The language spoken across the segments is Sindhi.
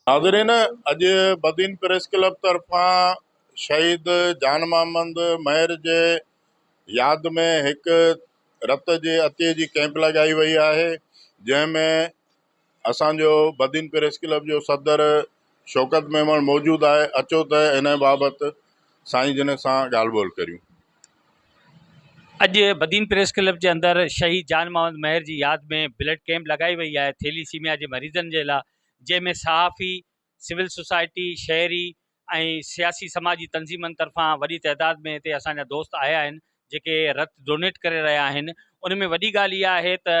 ناظرين اڄ بدين پريس ڪلب طرفان شهيد جان محمد مهر جي ياد ۾ هڪ رت جي عطيي جي ڪئمپ لڳائي وئي آهي، جنهن ۾ اسان جو بدين پريس ڪلب جو صدر شوڪت ميمڻ موجود آهي. اچو ته ان بابت سائين جن سان ڳالهه ٻولهه ڪريون. اڄ بدين پريس ڪلب جي اندر شهيد جان محمد مهر جي ياد ۾ بلڊ ڪئمپ لڳائي وئي آهي ٿيليسيميا جي مريضن جي لاء، جنهن ۾ صحافي، سول سوسائٽي، شهري ۽ سياسي سماجي تنظيمن طرفان وڏي تعداد ۾ هتي اسان جا دوست آيا آهن جيڪي رت ڊونيٽ ڪري رهيا آهن. ان ۾ وڏي ڳالهه اها آهي ته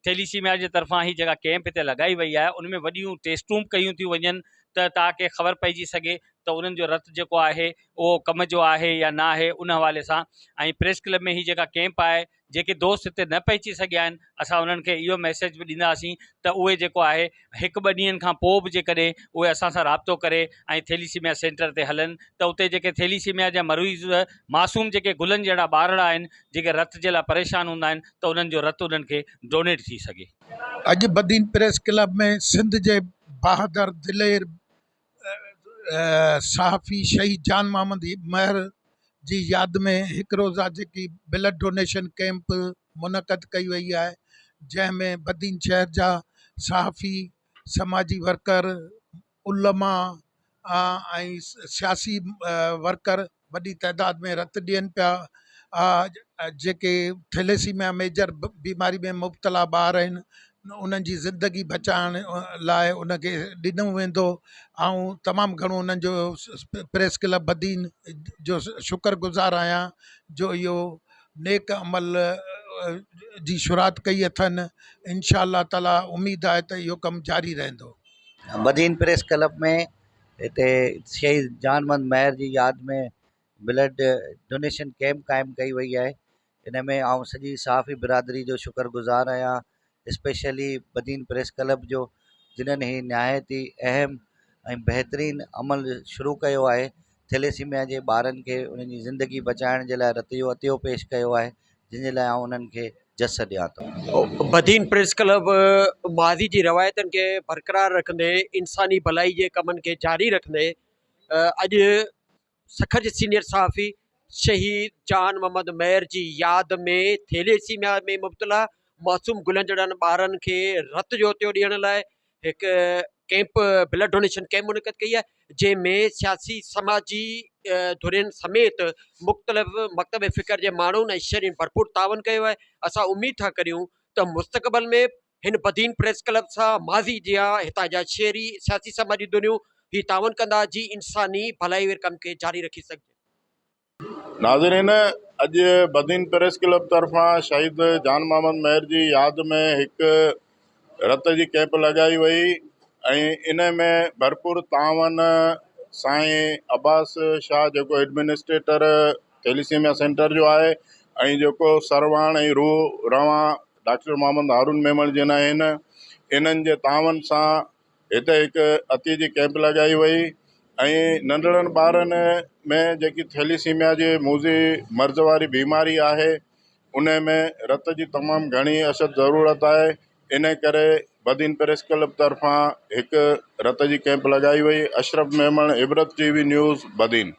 ٿيليسيميا جي طرفان هي جيڪا ڪئمپ هتي لڳائي وئي آهي ان ۾ وڏيون ٽيسٽون به ڪيون ٿيون وڃن ته تاڪه خبر پئجي سگهي ته انهن جو رت جيڪو آهي اهو ڪم جو آهي يا نه آهي. ان حوالي سان ۽ پريس ڪلب ۾ هي جيڪا ڪئمپ آهي جيڪي دوست هتي نه پهچي سگهيا آهن اسان انهن کي اهو ميسيج به ڏينداسين ته اهي جيڪو آهي هڪ ٻه ڏينهن کان پوء به جيڪڏهن اهي اسان سان رابطو ڪري ۽ ٿيليسيميا سينٽر تي هلن ته اتي جيڪي ٿيليسيميا جا مريض معصوم جيڪي گلن جهڙا ٻارڙا آهن جيڪي رت جي لاء پريشان هوندا آهن ته انهن جو رت انهن کي ڊونيٽ ٿي سگهي. اڄ بدين پريس ڪلب ۾ سنڌ جي بهادر دلير صحافي شهيد جان محمد مهر جي ياد ۾ هڪ روزه جيڪي بلڊ ڊونيشن ڪئمپ منعقد ڪئي وئي آهي، جنهن ۾ بدين شهر جا صحافي، سماجي ورڪر، علماء ۽ سياسي ورڪر وڏي تعداد ۾ رت ڏين پيا. جيڪي ٿيليسيميا ميجر بيماري ۾ مبتلا ٻار آهن انهن جي زندگي بچائڻ لاء ان کي ڏنو ويندو. آئون تمام گهڻو انهن جو پريس ڪلب بدين جو شڪر گذار آهيان جو اهو نيڪ عمل جي شروعات ڪئي اٿن. انشاء الله تعاليٰ اميد آهي ته اهو ڪم جاري رهندو. بدين پريس ڪلب ۾ هتي شهيد جان محمد مهر جي ياد ۾ بلڊ ڊونيشن ڪئمپ قائم ڪئي وئي آهي. ان ۾ آئون سڄي صحافي برادري جو شڪر گذار آهيان، اسپيشلي بدين پريس ڪلب جو، جنھن هي نهايت ئي اهم ۽ بهترين عمل شروع ڪيو آهي. ٿيليسيميا جي ٻارن کي انهن جي زندگي بچائڻ جي لاء رت جو عطيو پيش ڪيو آهي، جنھن جي لاء آئون انهن کي جس ڏيان ٿو. بدين پريس ڪلب ماضي جي روايتن کي برقرار رکندي انساني ڀلائي جي ڪمن کي جاري رکندي اڄ سکر جي سينيئر صحافي شهيد جان محمد مهر جي ياد ۾ ٿيليسيميا ۾ مبتلا معصوم گلن جهڙن ٻارن کي رت جو عطيو ڏيڻ لاء هڪ ڪئمپ بلڊ ڊونيشن ڪئمپ منعقد ڪئي آهي، جنهن ۾ سياسي سماجي ڌرين سميت مختلف مڪتب فڪر جي ماڻهن ۽ شهرين ڀرپور تعاون ڪيو آهي. اسان اميد ٿا ڪريون ته مستقبل ۾ هن بدين پريس ڪلب سان ماضي جيان هتان جا شهري سياسي سماجي ڌريون هي تعاون ڪندا جي انساني ڀلائي واري ڪم کي جاري رکي سگهجي. ناظرين اڄ بدين پريس ڪلب طرفان شهيد جان محمد مهر جي ياد ۾ هڪ رت جي ڪئمپ لڳائي وئي ۽ ان ۾ ڀرپور تعاون سائين عباس شاهه جيڪو ايڊمنسٽريٽر ٿيليسيميا سينٽر جو آهي ۽ جيڪو سرواڻ ۽ روح روان ڊاڪٽر محمد هارون ميمڻ جن آهن، انهن جي تعاون سان هتي هڪ عطيي جي ڪئمپ لڳائي وئي ۽ ننڍڙن ٻارن ۾ جيڪي ٿيليسيميا جي موذي مرض واري بيماري آهي ان ۾ رت جي تمام گهڻي اشد ضرورت آهي ان ڪري بدين پريس ڪلب طرفان هڪ رت جي ڪئمپ لڳائي وئي. Ashraf Memon, Ibrat T V news, Badin.